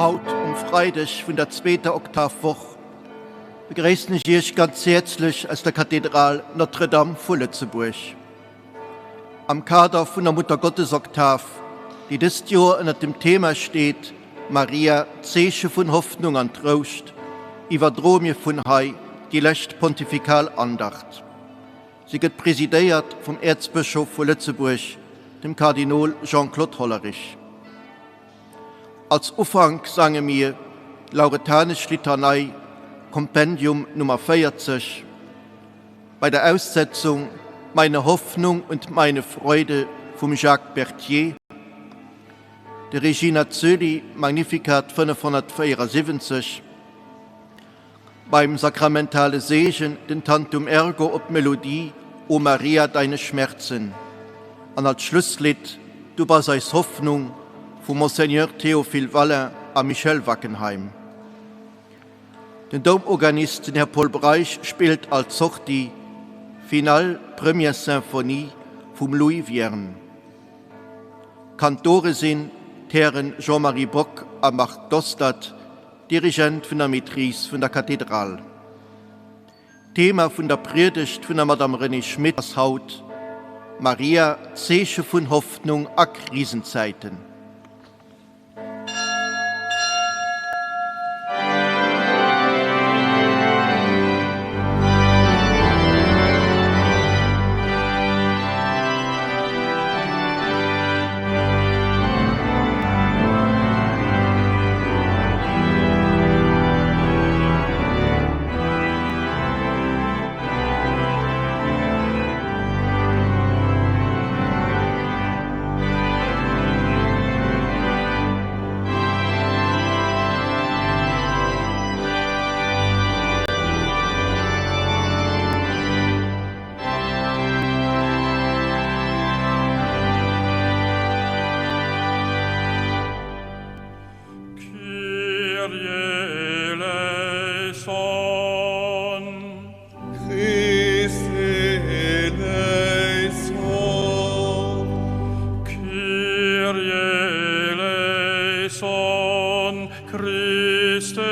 Haut um Freideg vun der zweeter Oktavwoch begréissen ech Iech ganz häerzlech aus der Kathedral Notre-Dame vu Lëtzebuerg. Am Kader vun der Muttergottesoktav, déi dëst Joer ënnert dem Thema steet, Maria, Zeeche vun Hoffnung an Trouscht, iwwerdroe mir vun hei déi lescht pontifikal Andacht. Si gëtt presidéiert vum Äerzbëschof vu Lëtzebuerg, dem Kardinol Jean-Claude Hollerich. Als Ufank sange mir d'Lauretanesch Litanei, Kompendium Nummer 40. Bei der Aussetzung Meine Hoffnung und meine Freude vum Jacques Berthier, de Regina Coeli Magnificat 574, beim sakramentale Seegen den Tantum Ergo op d'Melodie O Maria, deine Schmerzen an als Schlusslidd Du bass eis Hoffnung vum Monseigneur Théophile Wallin a Michel Wackenheim. Den Doumorganist, den Här Paul Breisch, spillt als Sortie finale d'Première Symphonie vum Louis Vierne. Kantore sinn d'Hären Jean-Marie Bock a Marc Dostert, Dirigent vun der Maîtrise vun der Kathedral. D'Thema vun der Priedegt vun der Madame Renée Schmit ass haut, Maria, Zeeche vun Hoffnung a Krisenzäiten. Kyrie eleison. Christe eleison. Kyrie eleison, Christe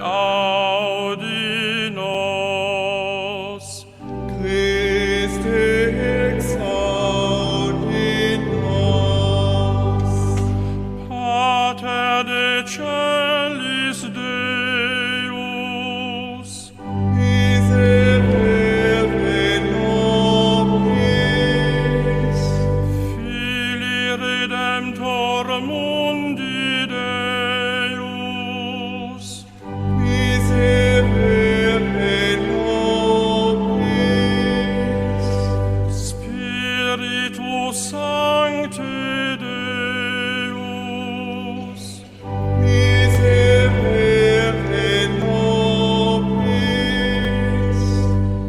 audi nos. Christe exaudi nos. Pater de celis Deus. Miserere nobis. Filii Redemptor mundi Deus. Miserere nobis. Spiritus Sancte Deus. Miserere nobis.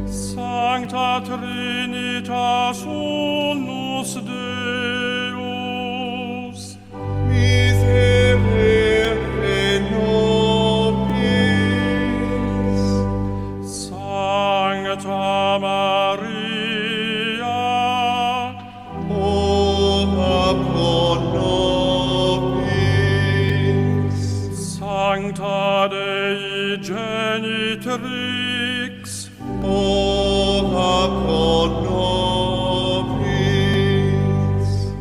Sancta Trinitas unus Deus. Miserere nobis. Sancta Maria. Ora pro nobis. Sancta Dei Genitrix. Ora pro nobis.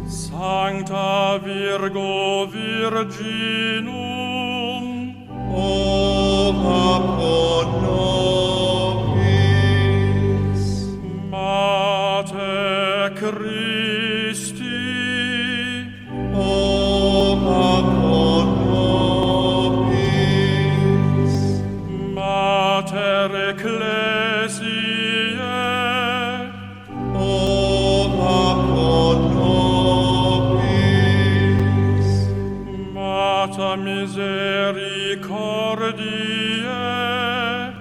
Sancta Virgo Virginum. Ora pro nobis. Mater. Christi, Ora pro nobis. Mater Ecclesiae, Ora pro nobis. Mater Misericordiae,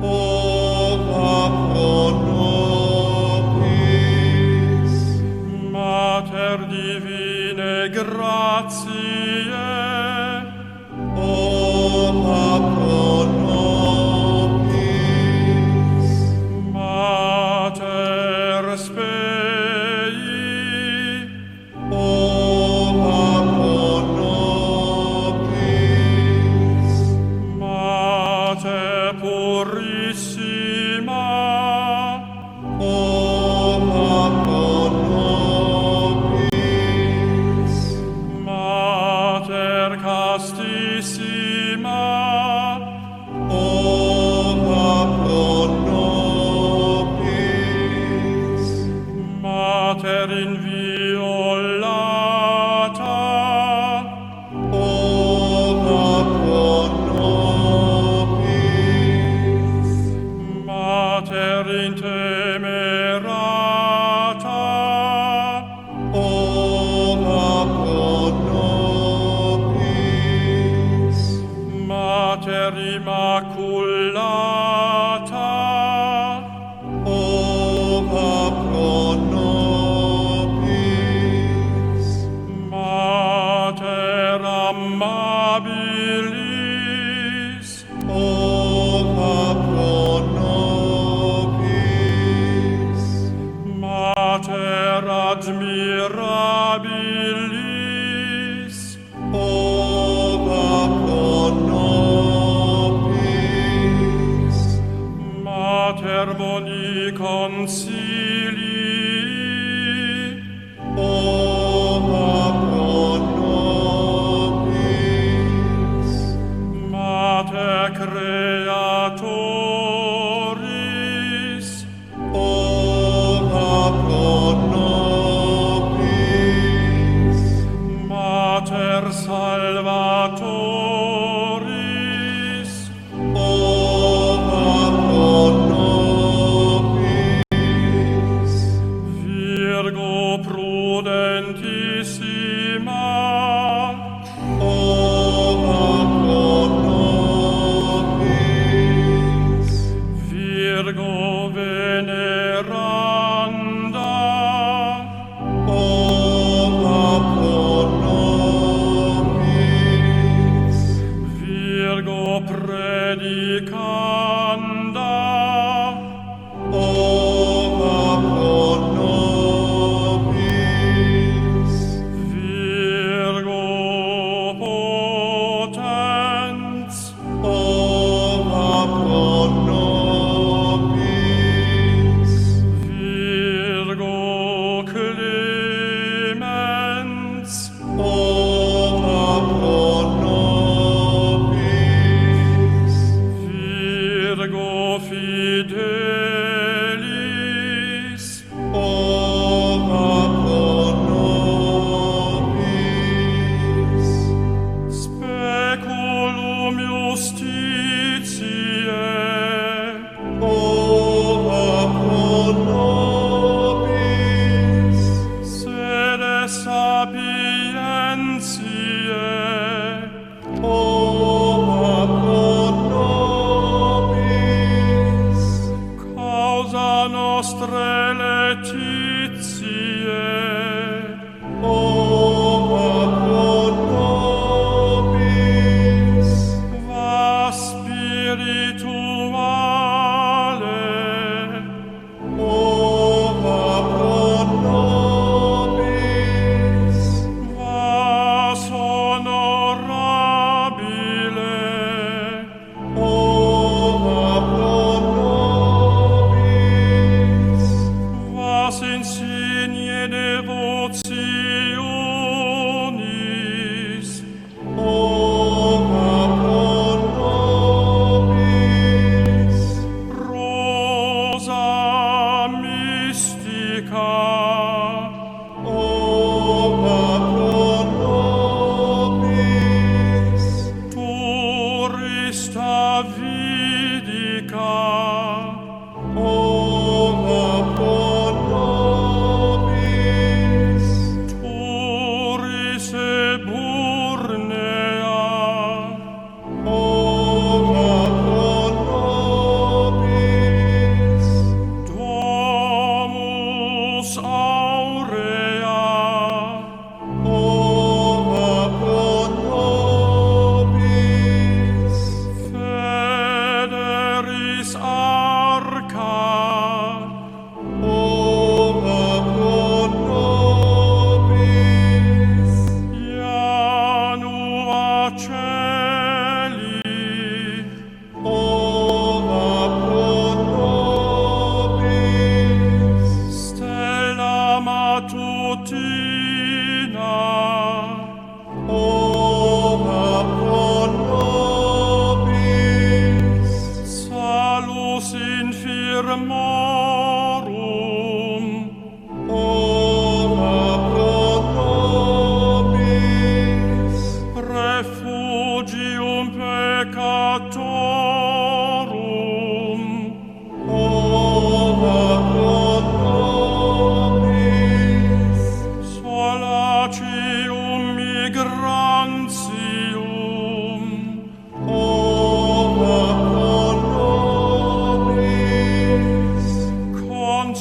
Ora pro nobis. Mater Divinae Gratiae, Ora pro nobis. Mater Spei, Ora pro nobis. Mater Purissima, Ora pro nobis. Mater Castissima, Ora pro nobis. Mater Inviolata, Ora pro nobis. Mater Intemerata, Ora pro nobis. Mater Immaculata, Ora pro nobis. Mater Amabilis, Ora pro nobis. Mater Admirabilis, Ora pro nobis. Mater Boni Consilii, Ora pro nobis. Mater Creatoris, Ora pro nobis. Mater Salvatoris, Ora pro nobis. Virgo prudentissima, Ora pro nobis. Virgo veneranda, Ora pro nobis. Virgo predicanda, Ora pro nobis. Virgo potens, Ora pro nobis. Virgo clemens, Ora pro nobis. Virgo fidelis, Ora pro nobis. Speculum justitiae, Ora pro nobis. Sede sapientiae, Ora pro nobis. Causa nostrae laetitiae, Ora pro nobis. Vas spirituale, Ora pro nobis. Vas honorabile, Ora pro nobis. Vas insigne devotum,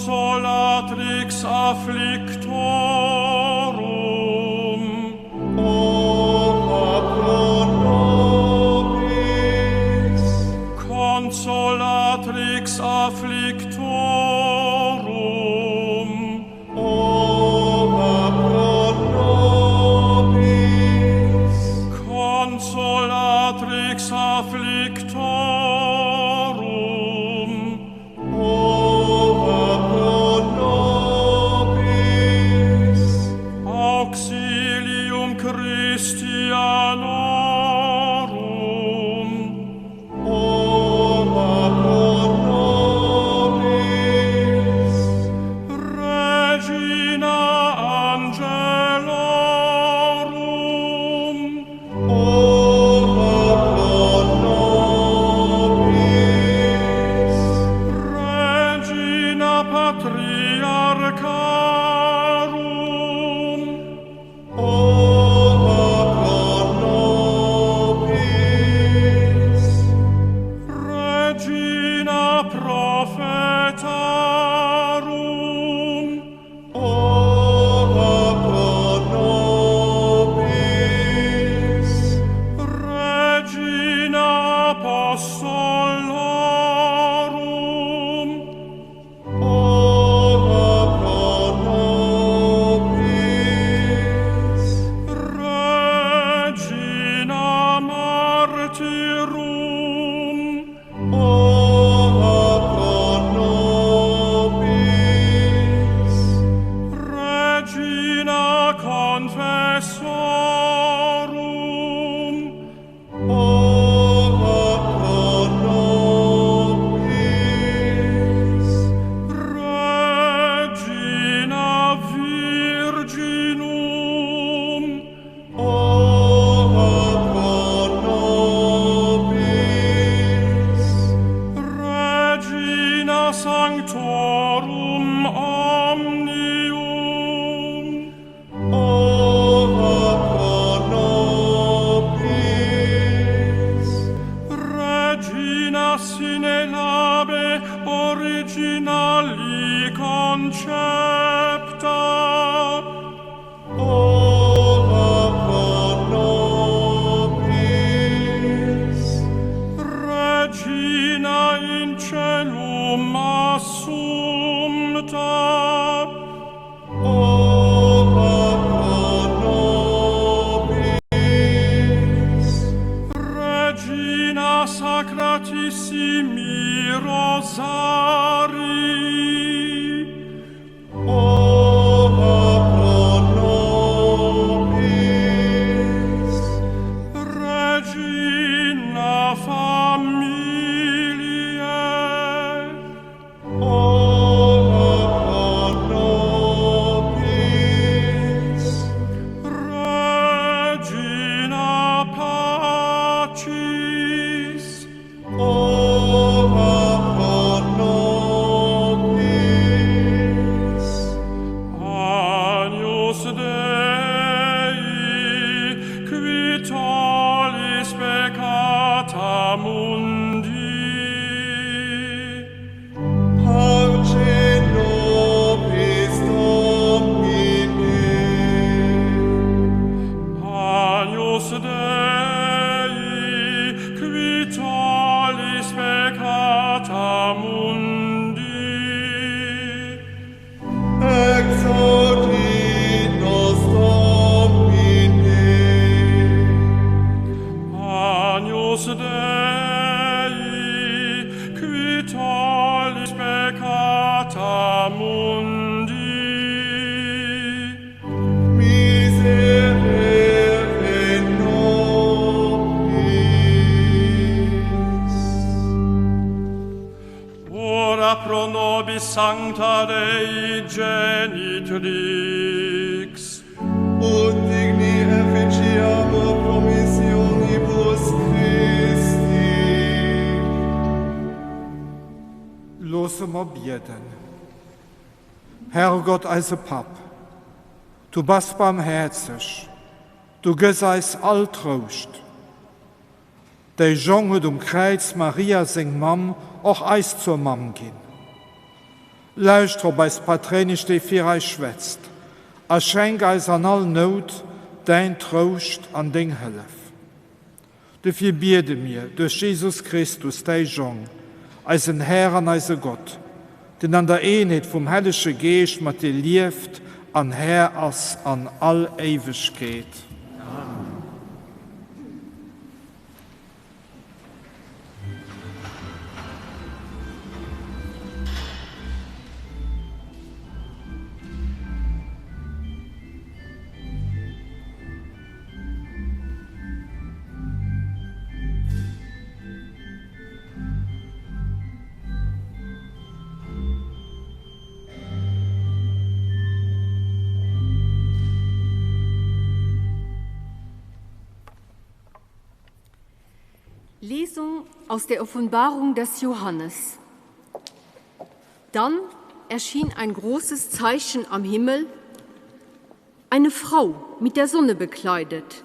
Consolatrix afflictorum. Ora pro nobis. Consolatrix afflictorum. Ora pro nobis. Consolatrix afflictorum. Ora pro nobis. Auxilium Christianorum. Ora pro nobis. Regina Angelorum. Ora pro nobis. Regina Patriarcharum. Ora pro nobis. Regina Prophetarum. Ora pro nobis. Regina Apostolorum. Ora pro nobis. Regina Martyrum. Ora pro nobis. Regina Confessorum. Ora pro nobis. Regina Virginum. Ora pro nobis. Regina Sanctorum Omnium. Ora pro nobis. Regina sine labe originali concepta. Ora pro nobis. Regina in caelum assumpta. Ora pro nobis. Regina sacratissimi Rosarii. Ora pro nobis. Regina familiae. Ora pro nobis. Regina pacis. Ora pro nobis. Agnus Dei, qui tollis peccata mundi. Parce nobis Domine. Agnus Dei, qui tollis peccata mundi. Exaudi nos Domine. Agnus Dei, qui tollis peccata mundi. Miserere nobis. Ora pro nobis sancta Dei genitrix. Ut digni efficiamur promissionibus Christi. Loosse mer bieden. Herrgott, eise Papp, du bass barmhäerzeg, du gëss eis all Trouscht. Däi Jong huet um Kräiz Maria, seng Mamm, och eis zur Mamm ginn. Lauschter op eis Patréinesch, déi fir eis schwätzt, a schenk eis an all Nout däin Trouscht an deng Hëllef. Dofir biede mir duerch Jesus Christus, däi Jong, eisen Här an eise Gott, deen an der Eenheet vum Hellege Geescht mat dir lieft an Här ass an all Éiwegkeet. Amen. Lesung aus der Offenbarung des Johannes. Dann erschien ein großes Zeichen am Himmel, eine Frau mit der Sonne bekleidet.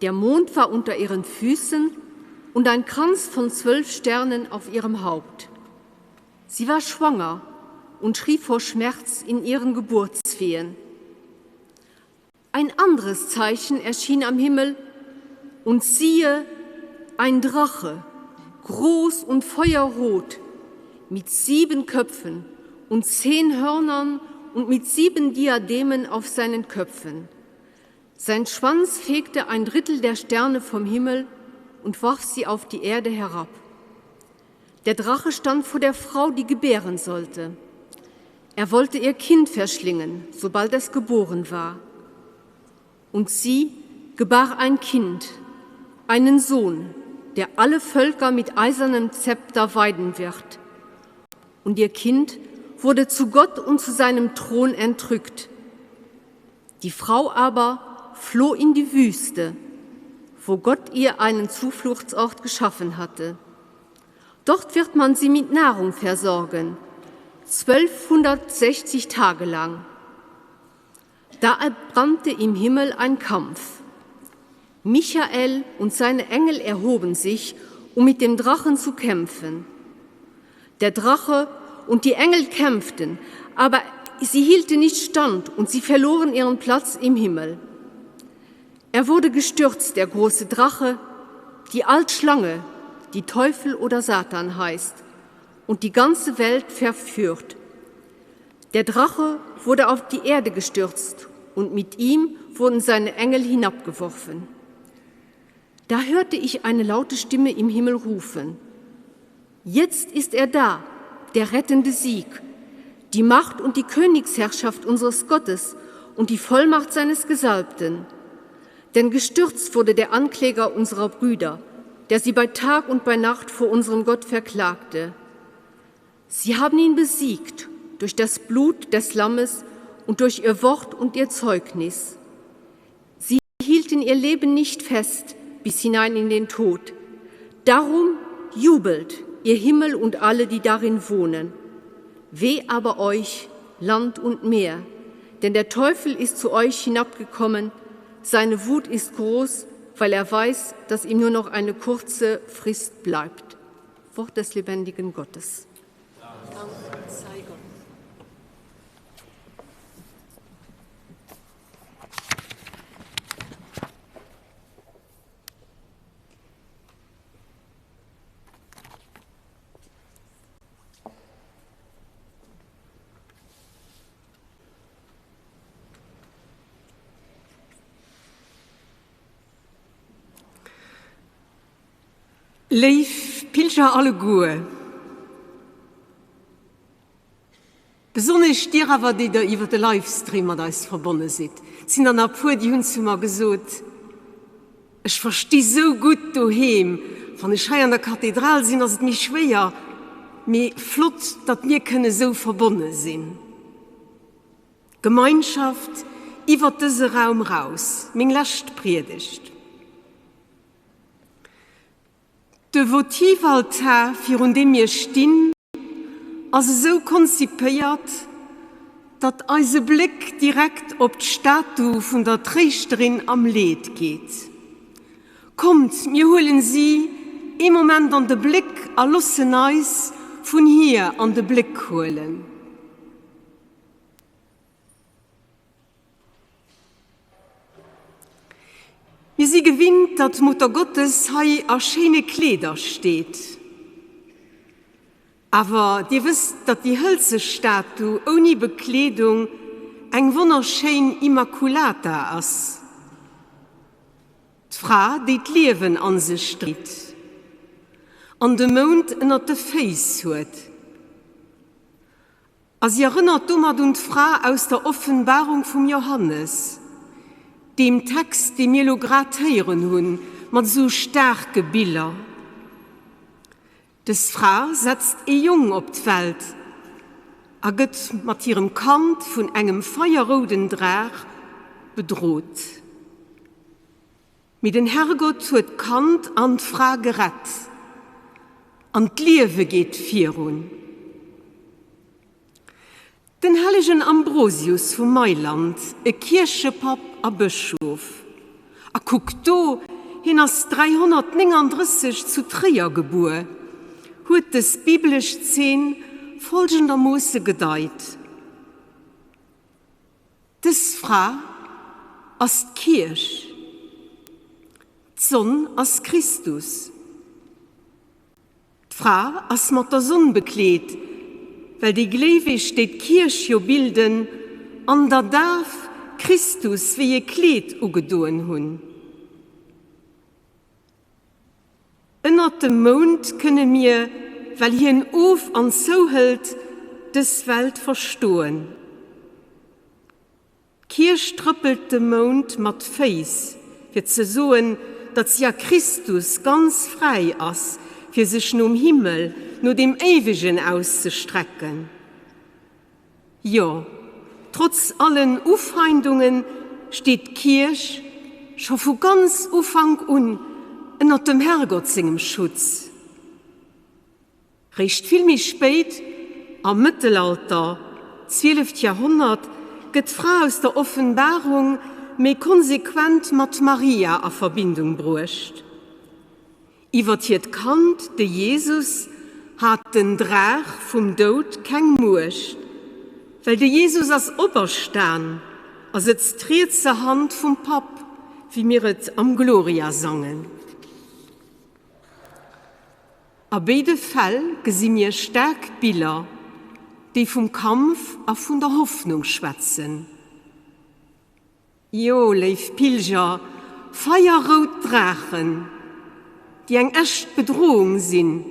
Der Mond war unter ihren Füßen und ein Kranz von zwölf Sternen auf ihrem Haupt. Sie war schwanger und schrie vor Schmerz in ihren Geburtswehen. Ein anderes Zeichen erschien am Himmel und siehe ein Drache, groß und feuerrot, mit sieben Köpfen und zehn Hörnern und mit sieben Diademen auf seinen Köpfen. Sein Schwanz fegte ein Drittel der Sterne vom Himmel und warf sie auf die Erde herab. Der Drache stand vor der Frau, die gebären sollte. Er wollte ihr Kind verschlingen, sobald es geboren war. Und sie gebar ein Kind, einen Sohn, der alle Völker mit eisernem Zepter weiden wird. Und ihr Kind wurde zu Gott und zu seinem Thron entrückt. Die Frau aber floh in die Wüste, wo Gott ihr einen Zufluchtsort geschaffen hatte. Dort wird man sie mit Nahrung versorgen, 1260 Tage lang. Da entbrannte im Himmel ein Kampf. Michael und seine Engel erhoben sich, um mit dem Drachen zu kämpfen. Der Drache und die Engel kämpften, aber sie hielten nicht stand und sie verloren ihren Platz im Himmel. Er wurde gestürzt, der große Drache, die Altschlange, die Teufel oder Satan heißt, und die ganze Welt verführt. Der Drache wurde auf die Erde gestürzt und mit ihm wurden seine Engel hinabgeworfen. Da hörte ich eine laute Stimme im Himmel rufen: Jetzt ist er da, der rettende Sieg, die Macht und die Königsherrschaft unseres Gottes und die Vollmacht seines Gesalbten. Denn gestürzt wurde der Ankläger unserer Brüder, der sie bei Tag und bei Nacht vor unserem Gott verklagte. Sie haben ihn besiegt durch das Blut des Lammes und durch ihr Wort und ihr Zeugnis. Sie hielten ihr Leben nicht fest bis hinein in den Tod. Darum jubelt ihr Himmel und alle, die darin wohnen. Weh aber euch, Land und Meer, denn der Teufel ist zu euch hinabgekommen, seine Wut ist groß, weil er weiß, dass ihm nur noch eine kurze Frist bleibt. Wort des lebendigen Gottes. Dank sei Gott. Léif Pilger alleguer, besonnesch dir awer, déi der iwwer de Livestream mat eis verbonne sidd, et sinn der nach e puer, déi hunn zu mer gesot, Ech versti sou gutt doheem, wann ech hei an der Kathedral sinn, ass et méi schwéier, mee flott, datt mir kënne sou verbonne sinn. Gemeinschaft iwwert dëse Raum raus, meng lescht Priedegt. De Votivaltar, virun deem mir stinn, ass esou konzipéiert, datt eise Bléck direkt op d'Statu vun der Tréischterin am Leed geet. Kommt, mir huelen si ee Moment an de Bléck a loossen eis vun hir an de Bléck huelen. Mir si gewinnt, datt d'Muttergottes hei a schéine Kleeder steet. Awer Dir wësst, datt déi hëlze Statu ouni Bekleedung eng wonnerschéin Immaculata ass, d'Fra, déi d'Liewen an sech dréit an de Mound ënnert de Féiss huet. A si erënnert domat un d'Fra aus der Offenbarung vum Johannes, deem Text, dee mir elo grad héieren hunn, mat esou staarke Biller. Dës Fra setzt ee Jong op d'Welt a gëtt mat hirem Kand vun engem feierrouden Draach bedrot. Mee den Herrgott huet d'Kand an d'Fra gerett, an d'Liewe geet virun. Den hellegen Ambrosius vu Mailand, e Kierchepapp a Bëschof, a kuckt do, hien ass 339 zu Tréier gebuer, huet dës bibelesch Zeen folgendermoosse gedeit, Dës Fra ass d'Kierch, d'Sonn ass Christus. D'Fra ass mat der Sonn bekleet, well déi Gleeweg, déi d'Kierch jo bilden, an der Daf Christus wéi e Kleed ugedoen hunn. Ënnert dem Mound kënne mir, well hien of an zouhëlt, dës Welt verstoen. D'Kierch trëppelt de Mound mat Féiss, fir ze soen, datt si a Christus ganz fräi ass, fir sech nom Himmel, no deem Éiwegen auszestrecken. Jo, trotz allen Ufeindunge steet d'Kierch scho vu ganz Ufank un ënnert dem Herrgott sengem Schutz. Réischt vill méi spéit, am Mëttelalter, zwieleft Jahrhonnert, gëtt d'Fra aus der Offenbarung méi konsequent mat Maria a Verbindung bruecht. Iwwert hiert Kand, de Jesus, hat den Draach vum Doud keng Muecht, well de Jesus ass operstan a sëtzt rietser Hand vum Papp, wéi mir et am Gloria sangen. A béide Fäll gesi mir staark Biller, déi vum Kampf a vun der Hoffnung schwätzen. Jo, léif Pilger, feierrout Draachen, déi eng echt Bedrohung sinn,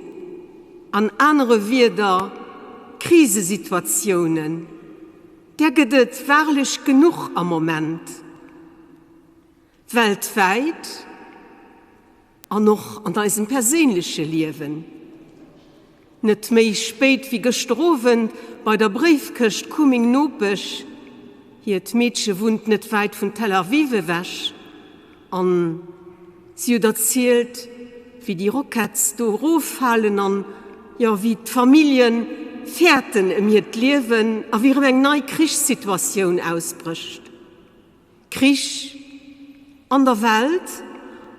an anere Wierder, Krisesituatiounen, där gëtt et wahrlech genuch am Moment, weltwäit. An och an eisem perséinleche Liewen. Net méi spéit wéi gëschter Owend bei der Bréifkëscht koum meng Nopesch, hiert Meedche wunnt net wäit vun Tel Aviv ewech, an si huet erzielt, wéi déi Rockets do eroffalen an, jo, wéi d'Famillje fäerten ëm hiert Liewen a wéi erëm eng nei Krichssituatioun ausbrécht. Krich an der Welt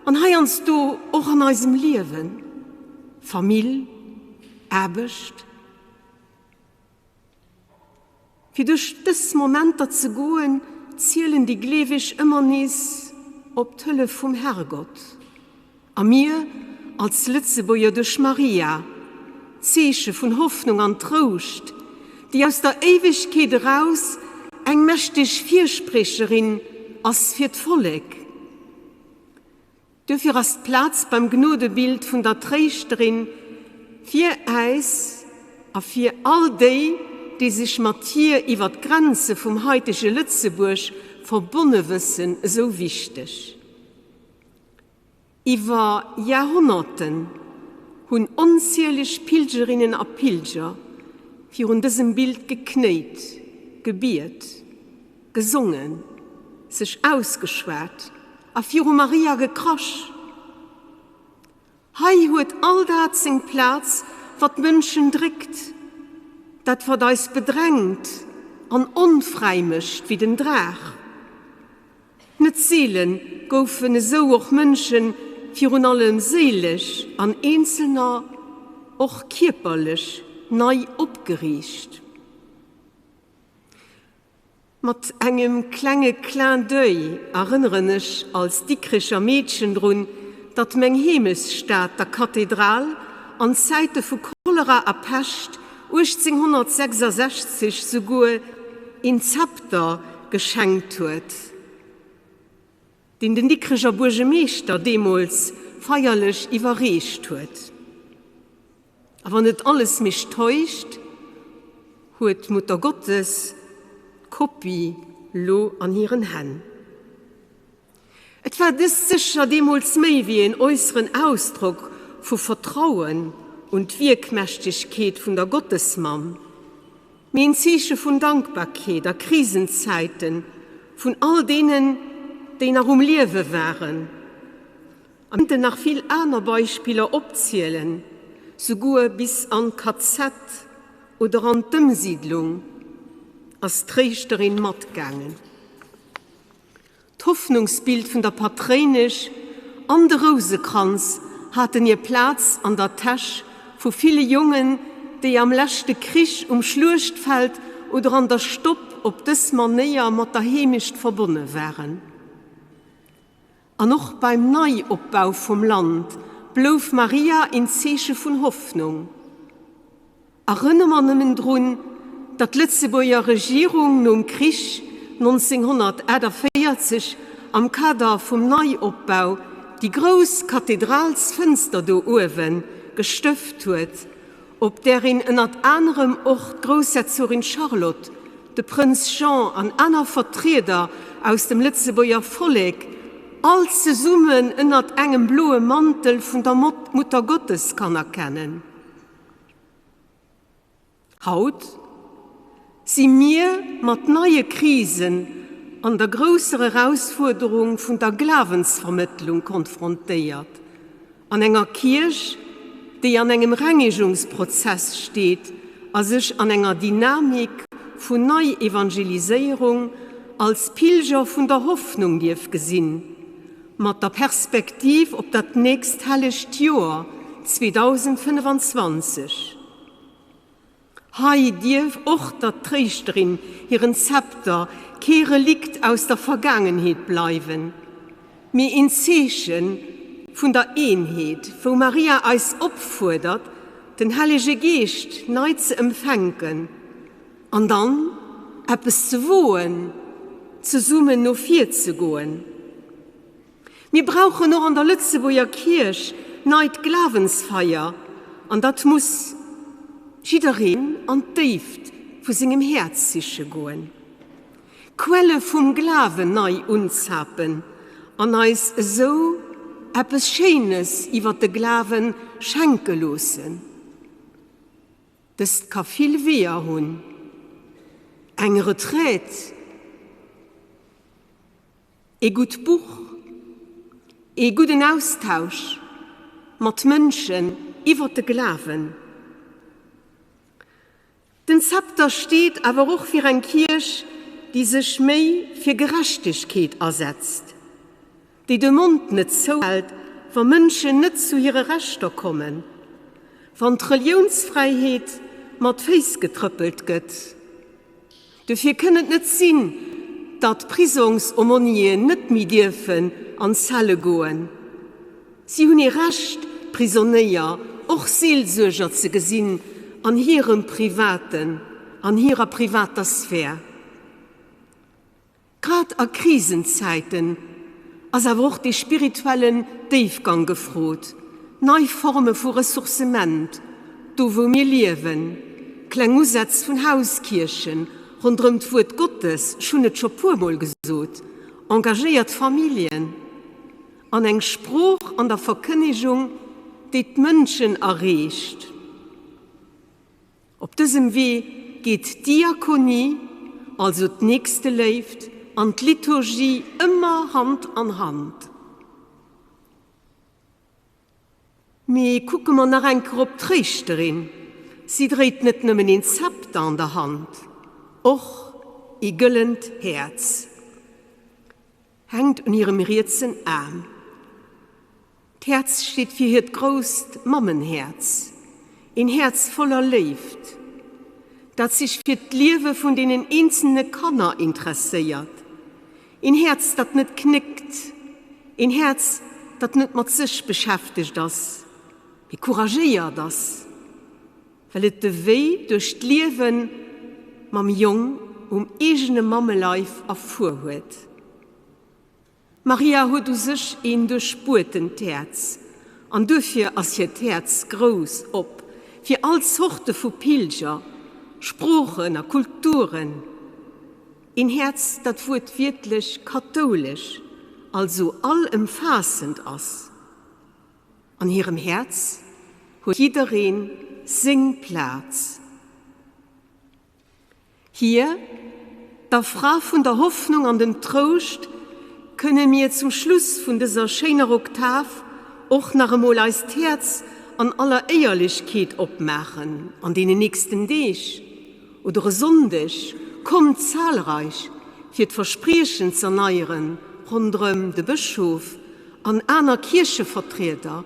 an heiansdo och an eisem Liewen, Famill, Aarbecht. Fir duerch dës Momenter ze goen, zielen déi Gleeweg ëmmer nees op d'Hëllef vum Herrgott. A mir als Lëtzebuerger duerch Maria, d'Zeeche vun Hoffnung an Trouscht, déi aus der Éiwegkeet eraus eng mächteg Firspriecherin ass fir d'Vollek. Duerfir ass d'Plaz beim Gnodebild vun der Tréischterin fir äis a fir all déi, déi sech mat hir iwwer d'Grenze vum haitege Lëtzebuerg verbonne wëssen, esou wichteg. Iwwer Jahrhonnerten hunn onzieleg Pilgerinnen a Pilger virun dësem Bild geknéit, gebiet, gesongen, sech ausgeschwat a viru Maria gekrasch. Hei huet all dat seng Plaz, wat d'Mënschen dréckt, dat wat eis bedrängt an onfräi mécht wéi den Draach. Net seele goufen esou och Mënschen, virun allem séilesch an eenzelner och kierperlech, nei opgeriicht. Mat engem klenge Clin d'oeil erënneren ech als Dikricher Meedchen drun, datt meng Heemechtsstad der Kathedral an Zäite vu Cholera a Pescht 1866 souguer een Zepter geschenkt huet, deen den Dikricher Buergemeeschter deemools feierlech iwwerreecht huet. A wann net alles mech täuscht, huet d'Muttergottes d'Kopie lo an hiren Hänn. Et war dëst sécher deemools méi wéi een äusseren Ausdrock vu Vertrauen un d'Wierkmächtegkeet vun der Gottesmamm, mee een Zeeche vun Dankbarkeet a Krisenzäiten vun all deenen, déi nach um Liewe waren. A mir kéinten nach vill aner Beispiller opzielen, souguer bis an d'KZ oder an d'Ëmsiidlung ass d'Tréischterin matgaangen. D'Hoffnungsbild vun der Patréinesch an de Rousekranz haten hir Plaz an der Täsch vu ville Jongen, déi am leschte Krich um Schluechtfeld oder an der Stopp op dës Manéier mat der Heemecht verbonne waren. An och beim Neiopbau vum Land blouf Maria een Zeeche vun Hoffnung. Erënne mer nëmmen drun, datt d'Lëtzebuerger Regierung nom Krich 1948 am Kader vum Neiopbau déi grouss Kathedralsfënster do uewe gestëft huet, op där een ënnert anerem och d'Groussherzogin Charlotte, de Prënz Jean an aner Vertrieder aus dem Lëtzebuerger Vollek all zesummen ënnert engem bloe Mantel vun der Muttergottes kann erkennen. Haut si mir mat neie Krisen an der grousser Erausfuerderung vun der Glawensvermëttlung konfrontéiert, an enger Kierch, déi an engem Rengegungsprozess steet a sech an enger Dynamik vun Neievangeliséierung als Pilger vun der Hoffnung dierf gesinn, mat der Perspektiv op dat nächst hellegt Joer 2025. Hei dierf och der Tréischterin hiren Zepter kee Relikt aus der Vergaangenheet bleiwen, mee een Zeeche vun der Eenheet, wou Maria eis opfuerdert, den Hellege Geescht nei ze empfänken an dann eppes ze woen, zesummen no vir ze goen. Mir brauchen och an der Lëtzebuerger Kierch neit Glawensfeier an dat muss jiddereen an d'Déift vu sengem Häerz siche goen. Quelle vum Glawen nei unzapen an eis esou eppes Schéines iwwer de Glawe schenke loossen. Dëst ka vill Weeër hunn, eng Retraite, Ee gutt Buch, ee gudden Austausch mat Mënschen iwwer de Glawen. Den Zepter steet awer och fir eng Kierch, déi sech méi fir Gerechtegkeet asetzt, déi de Mond net zouhält, wa Mënschen net zu hire Rechter kommen, wann d'Reliounsfräiheet mat Féiss getrëppelt gëtt. Dofir kënn et net sinn, datt Prisongsaumônieren net méi dierfen an d'Zelle goen. Si hunn ee Recht, d'Prisonéier, och Seelsuerger ze gesinn an hirem privaten, an hirer privater Sphär. Grad a Krisenzäiten ass awer och dee spirituellen Déifgang gefrot, nei Forme vu Ressourcement, do wou mir liewen, kleng Usätz vun Hauskierchen ronderëm d'Wuert Gottes, ech hunn et scho puermol gesot, engagéiert Familljen an eng Sprooch an der Verkënnegung, déi d'Mënschen erreecht. Op dësem Wee geet d'Diakonie, also d'Nächsteléift, an d'Liturgie ëmmer Hand an Hand. Mee kucke mer nach eng Kéier op d'Tréischterin, Si dréit net nëmmen een Zepter an der Hand, och ee gëllent Häerz hänkt un hirem rietsen Aarm. D'Häerz steet fir hiert grousst Mammenhäerz, een Häerz voller Léift. dat sech fir d'Liewe vun deenen eenzelne Kanner interesséiert, een Häerz, dat net knéckt, een Häerz, dat net mat sech beschäftegt ass, mee couragéiert ass, well et de Wéi duerch d'Liewe mam Jong um eegene Mammeleif erfuer huet. D'Maria huet u sech een duerchbuertent Häerz, an duerfir ass hiert Häerz grouss op fir all Zorte vu Pilger, Sproochen a Kulturen. Een Häerz, dat wuertwiertlech kathoulesch, also allëmfaassend ass. An hirem Häerz huet jidderee seng Plaz. Hir, der Fra vun der Hoffnung an dem Trouscht, kënne mir zum Schluss vun dëser schéiner Oktav och nach emol eist Häerz an aller Éierlechkeet opmaachen an deenen nächsten Deeg oder e Sonndeg. Kommt zahlreich, fir d'Verspriechen z'erneieren ronderëm de Bëschof an aner Kierchevertrieder.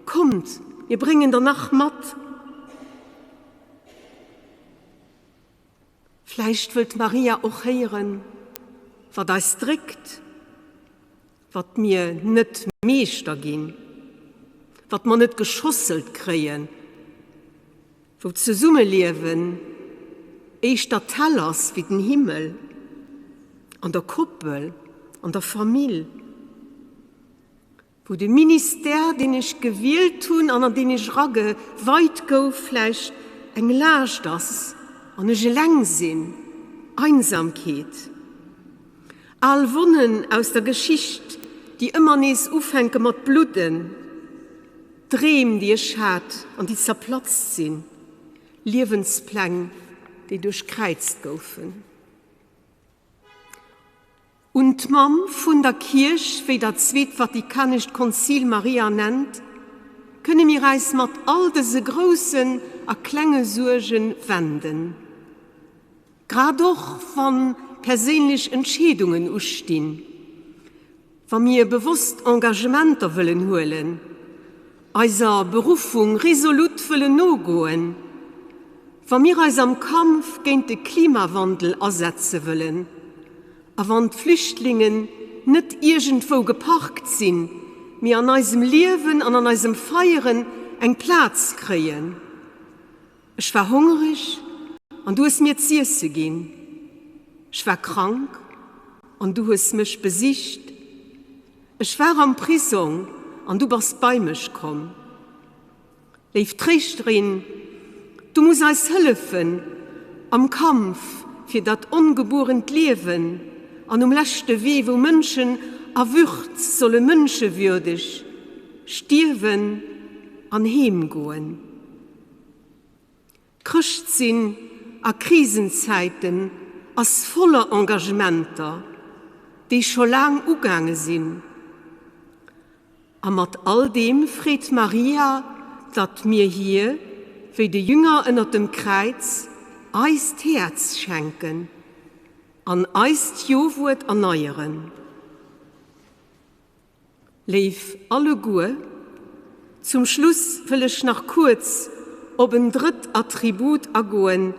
Kommt, mir bréngen der nach mat. Vläicht wëllt d'Maria och héieren, wat eis dréckt, wat mir net Meeschter ginn, wat mer net geschosselt kréien, wou d'Zesummeliewen éischter d'Häll ass wéi den Himmel, an der Koppel, an der Famill. Wou de Ministère, deen ech gewielt hunn an an deen ech erageweit gouf, vläicht eng Laascht ass an ech eleng sinn, Einsamkeet. Al Wonnen aus der Geschicht, déi ëmmer nees ufänke mat bludden, Dreem, déi ech hat an déi zerplatzt sinn, Liewenspläng, déi duerchkräizt goufen. Un d'Mamm vun der Kierch, wéi dat Zweet Vatikanescht Konzil Maria nennt, kënne mir äis mat all dëse groussen a klenge Suerge wenden. Grad och wa perséinlech Entscheedungen ustinn, wa mir bewosst Engagementer wëllen huelen, eiser Beruffung resolut wëllen nogoen, wa mir eis am Kampf géint de Klimawandel asetze wëllen a wann d'Flüchtlingen net iergendwou geparkt sinn, mee an eisem Liewen an an eisem Feieren eng Plaz kréien. Ech war hongereg an du hues mir z'iesse ginn. Ech war krank an du hues mech besicht. Ech war am Prisong an du bass bei mech komm. Léif Tréischterin, du muss eis hëllefen am Kampf fir dat ongebuerent Liewen an um leschte Wee, wou Mënschen a Würd solle mënschewürdeg stierwen an heem goen. Chrëschtsinn a Krisenzäiten ass voller Engagementer, déi scho laang ugaange sinn. A mat all deem freet d'Maria, datt mir hir, wéi de Jünger ënnert dem Kräiz, eist Häerz schenken an eist Jo-Wuert erneieren. Léif alleguer, zum Schluss wëll ech nach kuerz op en drëtt Attribut agoen,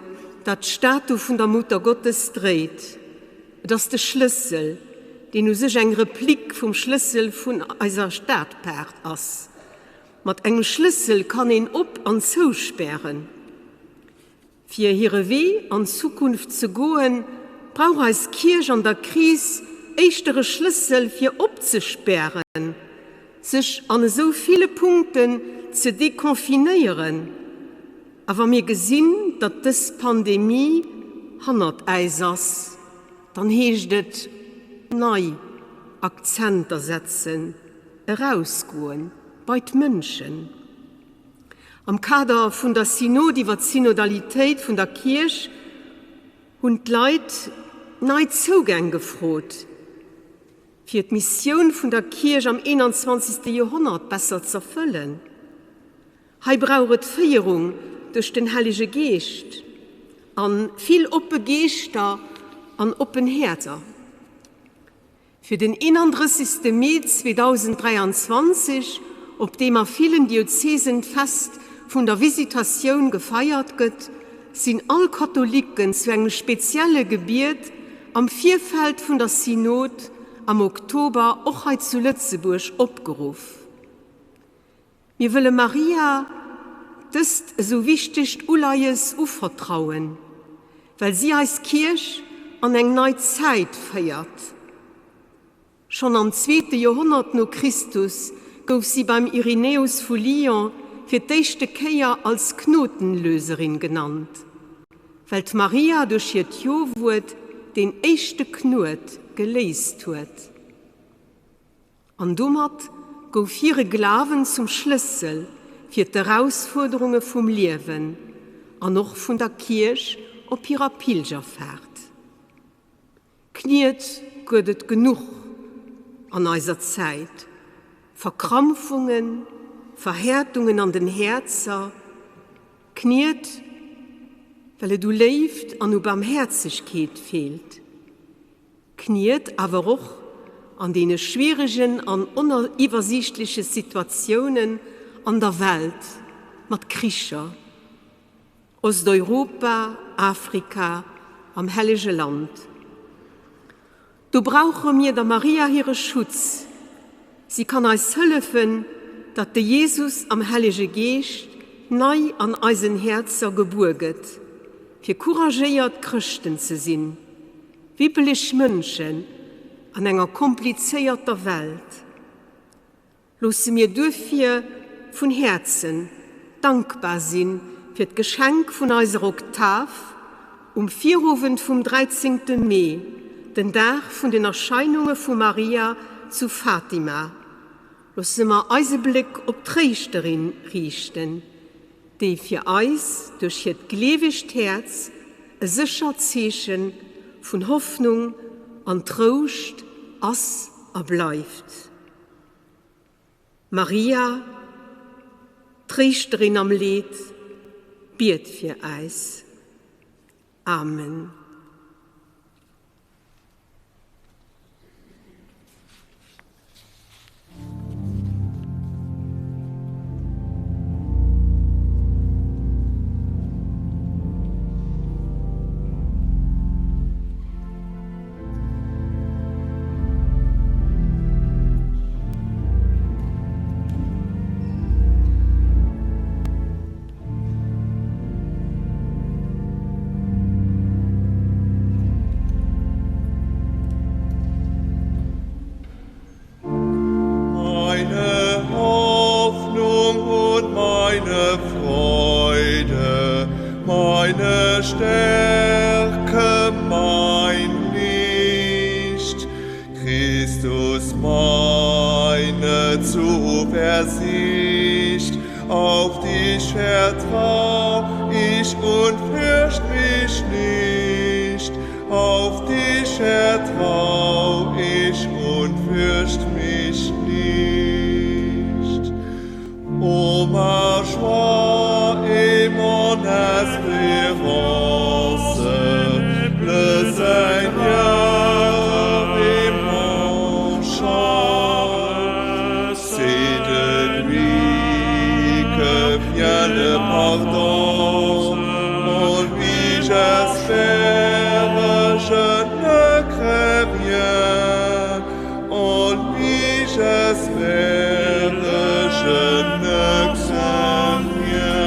dat d'Statu vun der Muttergottes dréit. Et ass de Schlëssel, deen u sech eng Replik vum Schlëssel vun eiser Stadpaart ass. Mat engem Schlëssel kann een op an zouspären. Fir hire Wee an d'Zukunft ze goen, brauch eis Kierch an der Kris éischter e Schlëssel fir opzespären, sech an esou ville Punkten ze deconfinéieren. A wa mir gesinn, datt dës Pandemie hannert äis ass, dann heescht et nei Akzenter setzen, erausgoen bei d'Mënschen. Am Kader vun der Synod iwwer d'Synodalitéit vun der Kierch hunn d'Leit nei Zougäng gefrot, fir d'Missioun vun der Kierch am 21. Joerhonnert besser z'erfëllen. Hei brauch et Féierung duerch den Hellege Geescht an vill oppe Geeschter an oppen Häerzer. Fir den 31. Mee 2023, op deem a villen Diözesen d'Fest vun der Visitatioun gefeiert gëtt, sinn all Katholicken zu engem spezielle Gebiet am Virfeld vun der Synod am Oktober och hei zu Lëtzebuerg opgeruff. Mir wëlle Maria dëst esou wichtegt Uleies uvertrauen, well si eis Kierch an eng nei Zäit féiert. Schonn am zweete Joerhonnert no Christus gouf si beim Irenäus vu Lyon fir d'éischte Kéier als Knotenlöserin genannt, well d'Maria duerch hiert Jo-Wuert deen éischte Knuet geléist huet. An domat gouf hire Glawen zum Schlëssel fir d'Erausfuerderunge vum Liewen an och vun der Kierch op hirer Pilgerfaart. Kniet gëtt et genuch an eiser Zäit, Verkrampfungen, Verhäertungen an den Häerzer, Kniet, well et u Léift an u Barmhäerzegkeet feelt, Kniet awer och an deene schwieregen an oniwwersiichtleche Situatiounen an der Welt mat Kricher. Osteuropa, Afrika, am Hellege Land. Do brauche mir der Maria hire Schutz. Si kann eis hëllefen, datt de Jesus am Hellege Geescht nei an eisen Häerzer gebuer gëtt, fir couragéiert Chrëschten ze sinn, wibbeleg Mënschen an enger komplizéierter Welt. Loosse mir duerfir vun Häerzen dankbar si fir d'Geschenk vun eiser Oktav um Virowend vum 13. Mee, den Dag vun den Erscheinunge vu Maria zu Fatima. Loosse mer eise Bléck op d'Tréischterin riichten, déi fir eis duerch hiert gleewegt Häerz e séchert Zeeche vun Hoffnung an Trouscht ass a bleift. Maria, Tréischterin am Leed, biet fir äis. Amen. Meine Hoffnung und meine Freude, meine Stärke, mein Licht, Christus meine Zuversicht, auf dich vertrau ich und fürcht mich nicht, auf dich vertrau ich und fürcht mich nicht. O ma joie et mon espérance, le Seigneur est mon chant. C'est de lui que vient le pardon. En lui j'espère, je ne crains rien. En lui j'espère, je ne crains rien.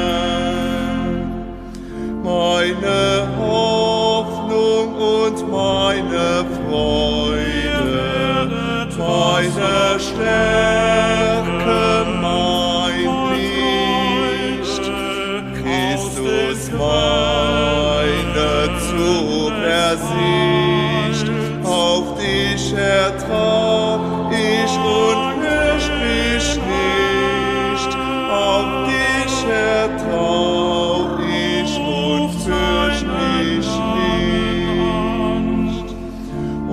Meine Hoffnung und meine Freude, meine Stärke, mein Licht, Christus meine Zuversicht, auf dich vertrau ich und fürcht mich nicht, auf dich vertrau ich und fürcht mich nicht. O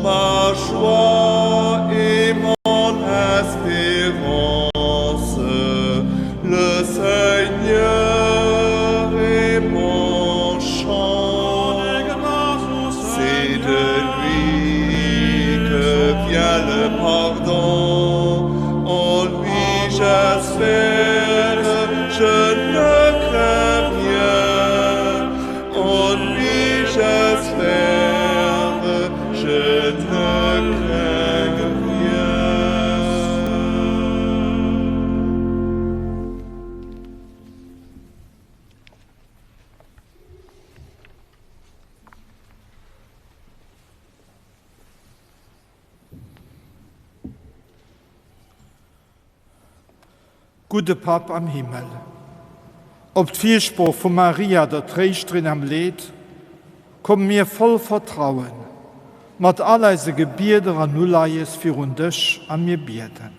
ma joie et mon espérance, le Seigneur est mon chant. C'est de lui que vient le pardon. En lui j'espère, je ne crains rien. te craignent. Gudde Papp am Himmel, op d'Firsprooch vu Maria, der Tréischterin am Leed, komme mir voll Vertrauen mat all eise Gebieder an Uleies virun dech a mir bieden.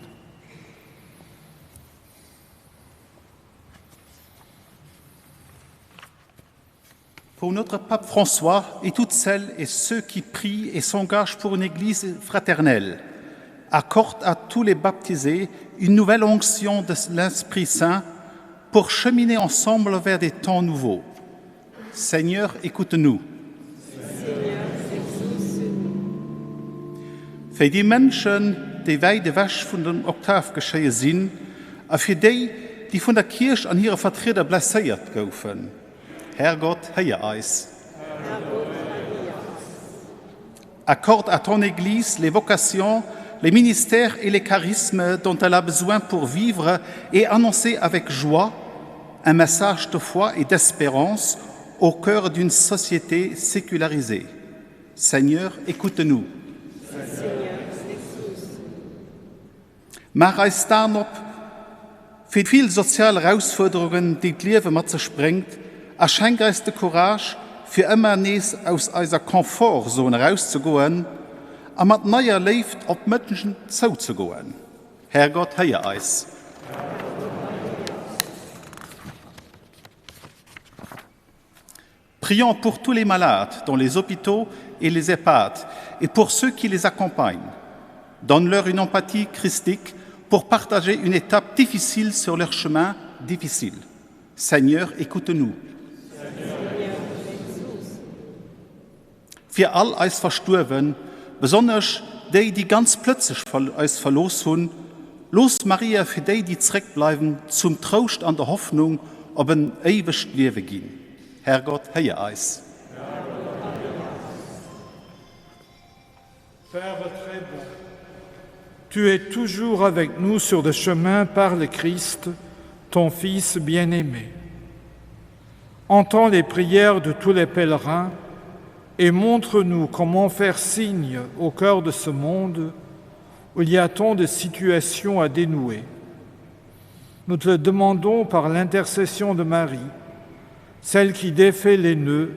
Pour notre pape François et toutes celles et ceux qui prient et s'engagent pour une Église fraternelle, accorde à tous les baptisés une nouvelle onction de l'Esprit Saint pour cheminer ensemble vers des temps nouveaux. Seigneur, écoute-nous. Fir déi Mënschen, déi wäit ewech vun den Oktavgeschéie sinn, a fir déi, déi vun der Kierch an hire Vertrieder blesséiert goufen. Herrgott, héier eis. Accorde à ton Église les vocations, les ministères et les charismes dont elle a besoin pour vivre et annoncer avec joie un message de foi et d'espérance au cœur d'une société sécularisée. Seigneur, écoute-nous. Maach eis d'Aen op fir déi vill sozial Erausfuerderungen, déi d'Liewe mat sech bréngt, a schenk eis de Courage, fir ëmmer nees aus eiser Confort-Zone erauszegoen a mat neier Léift op d'Mënschen zouzegoen. Härgott, héier eis. Prions pour tous les malades dans les hôpitaux et les EHPAD et pour ceux qui les accompagnent. Donne-leur une empathie christique pour partager une étape difficile sur leur chemin difficile. Seigneur, écoute-nous. Fir all eis Verstuerwen, besonnesch déi, déi ganz plëtzlech eis verlooss hunn, looss Maria fir déi, déi zeréckbleiwen, zum Trouscht an der Hoffnung op en éiwegt Liewe ginn. Herrgott, héier eis. Père très bon, tu es toujours avec nous sur le chemin par le Christ, ton Fils bien-aimé. Entends les prières de tous les pèlerins et montre-nous comment faire signe au cœur de ce monde où il y a tant de situations à dénouer. Nous te le demandons par l'intercession de Marie, celle qui défait les nœuds,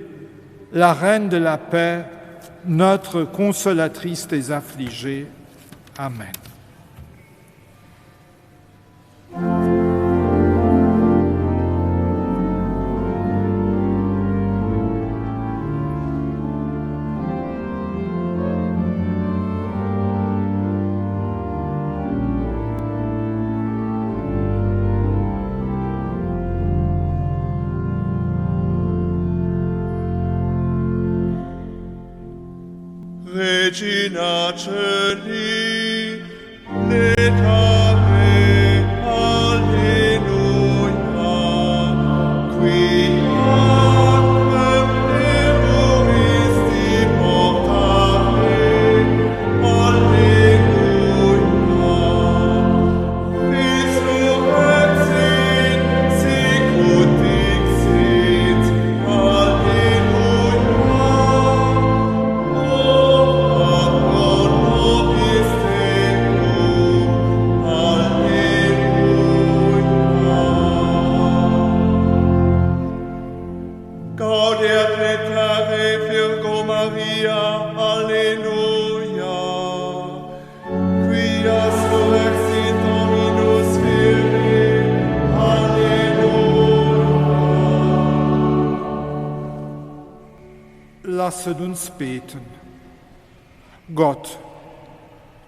la reine de la paix, notre consolatrice des affligés. Amen. Regina Celi, Laetare, Alleluia, qui aquem eruisti portare, Alleluia, Resurrexit, sicut dixit, Alleluia, Ora pro nobis tecum, Alleluia. Gaudeat laetare Virgo Maria, Alleluia, quia surrexit Dominus vere, Alleluia. Lasset uns beten. Gott,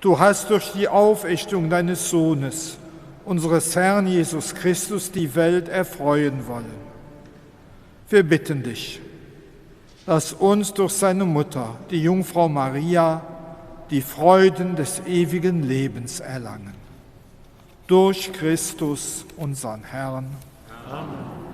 du hast durch die Aufächtung deines Sohnes, unseres Herrn Jesus Christus, die Welt erfreuen wollen. Wir bitten dich, lass uns durch seine Mutter, die Jungfrau Maria, die Freuden des ewigen Lebens erlangen. Durch Christus, unseren Herrn. Amen.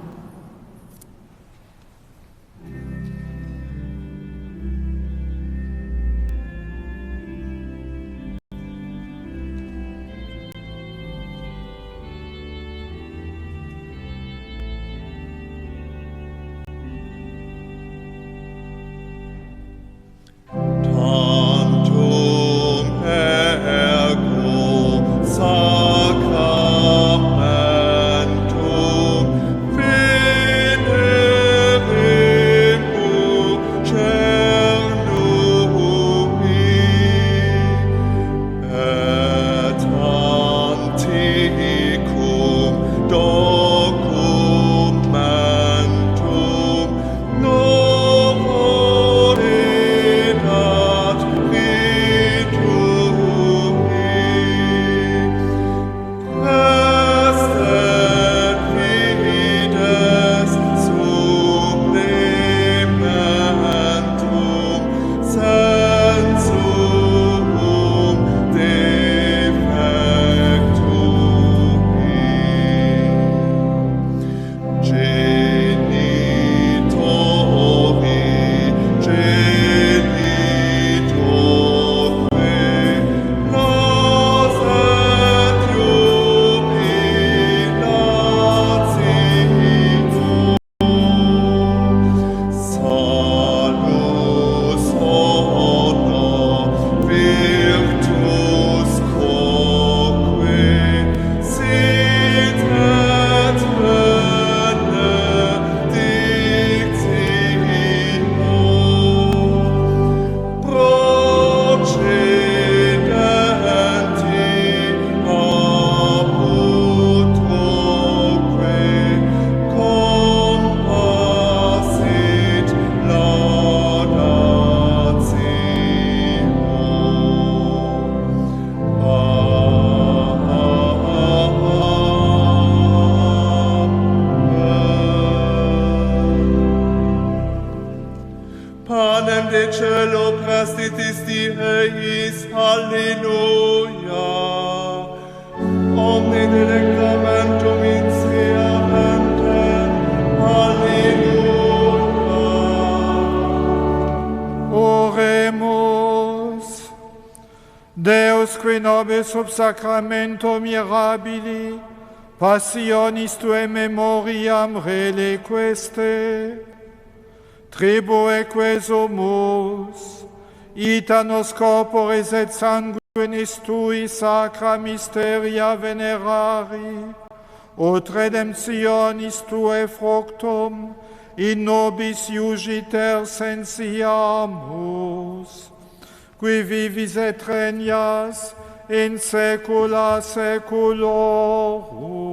Christi eis, Alleluia. Omne delectamentum in se habentem, Alleluia. Oremus. Deus qui nobis sub sacramento mirabili, passionis tuae memoriam reliqueste, tribueque sumus, ita nos corporis et sanguinis tui sacra mysteria venerari, ut redemptionis tuae fructum in nobis iugiter sensiamus, qui vivis et regnas in saecula saeculorum.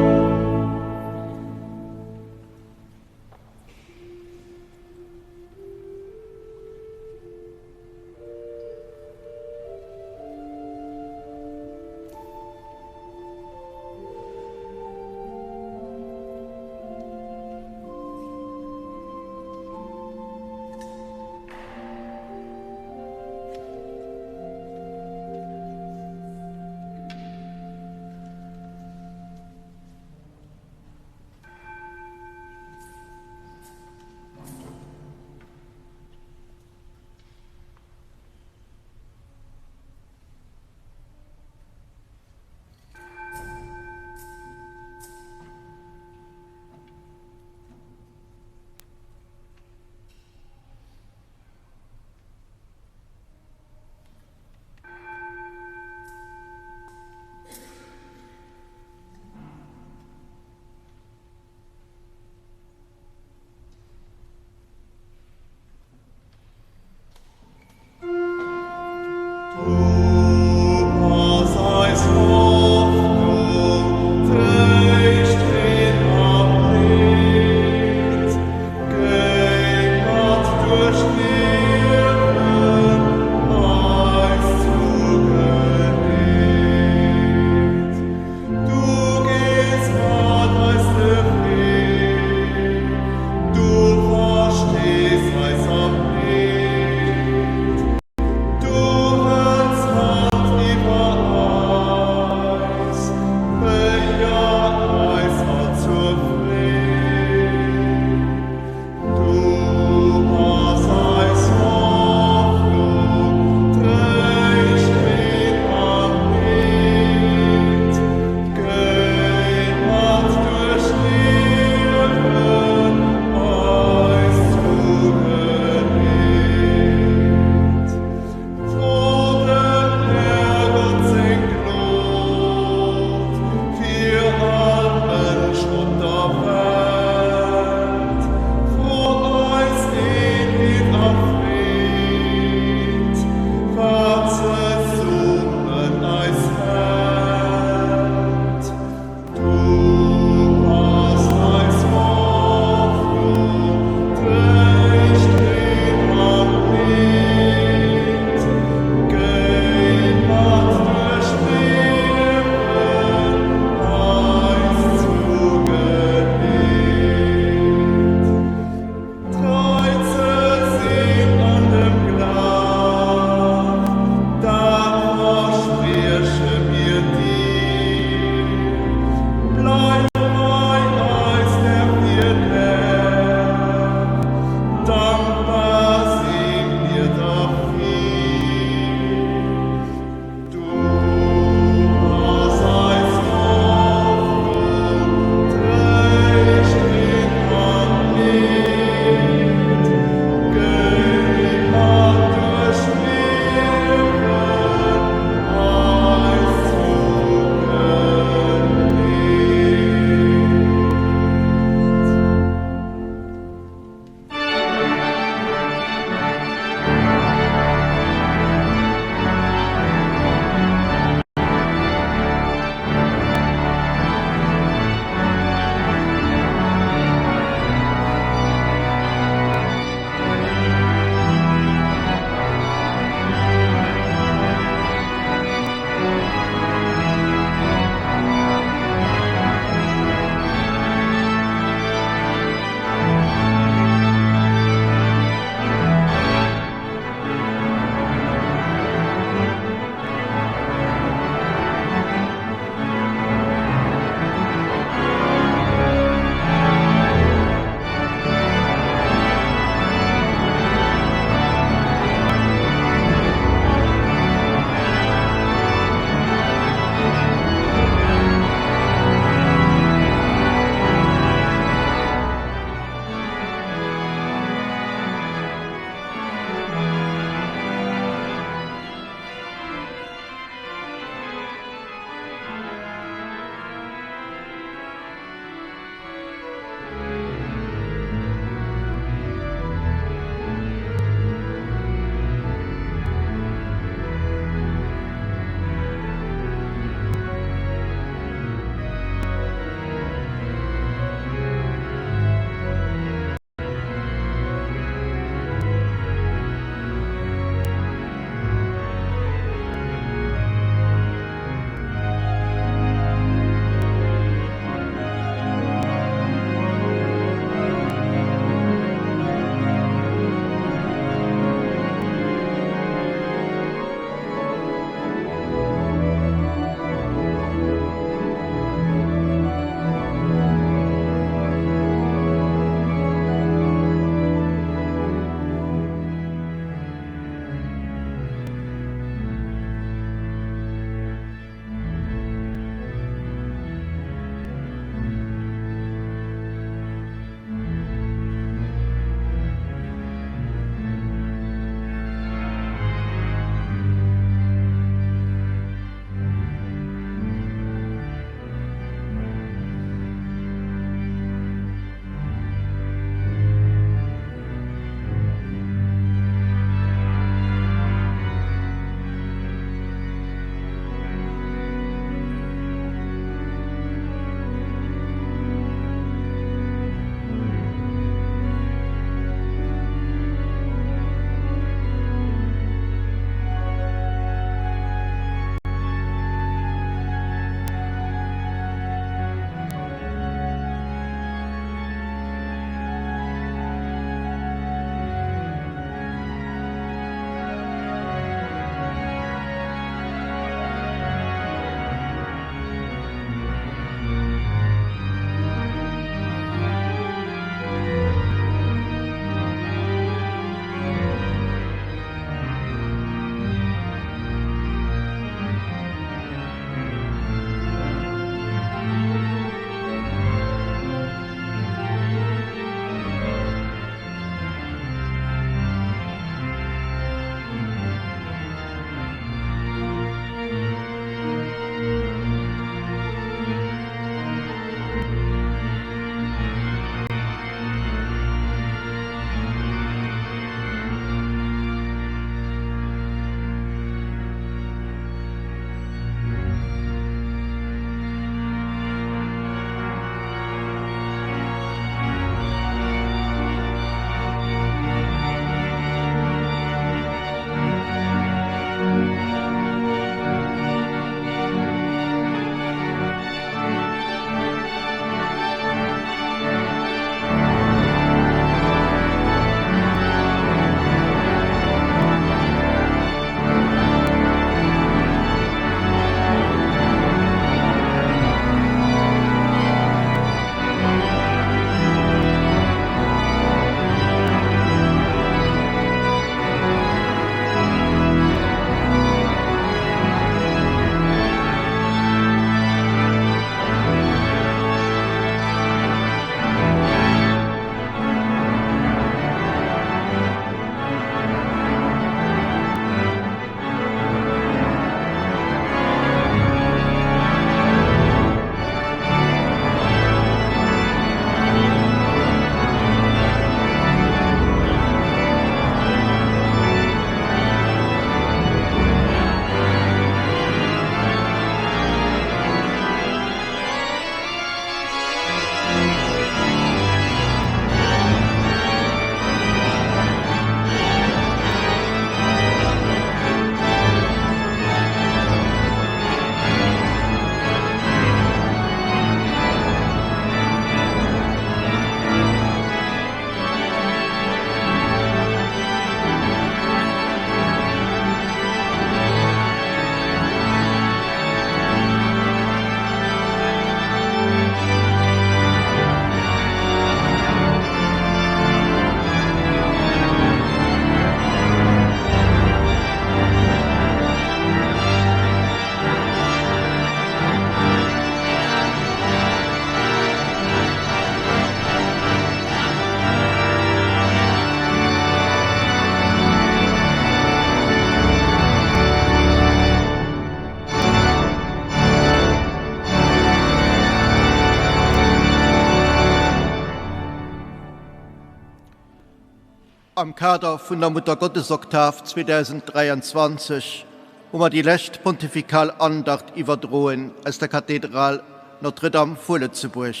Am Kader vun der Muttergottesoktav 2023 hu mer déi lescht pontifikal Andacht iwwerdroen aus der Kathedral Notre-Dame vu Lëtzebuerg.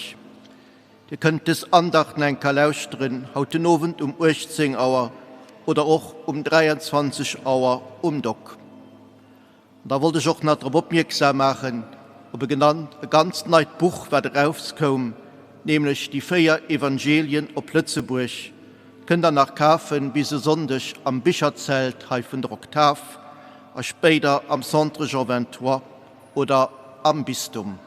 Dir kënnt dës Andacht nach eng Kéier lauschteren haut den Owend um 18 Auer oder och um 23 Auer um Dock. An da wollt ech och nach drop opmierksam maachen op e genannt e ganzt neit Buch wat erauskoum, nämlech déi 4 Evangelien op Lëtzebuerg. Kënnt der nach kafen bis e Sonndeg am Bicherzelt hei vun der Oktav a spéider am Centre Jean 23 oder am Bistum.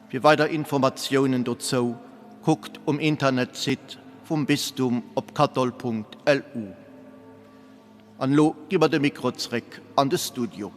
Fir weider Informatiounen dozou kuckt um Internetsite vum Bistum op kathol.lu. An elo gi mer de Mikro zréck an de Studio.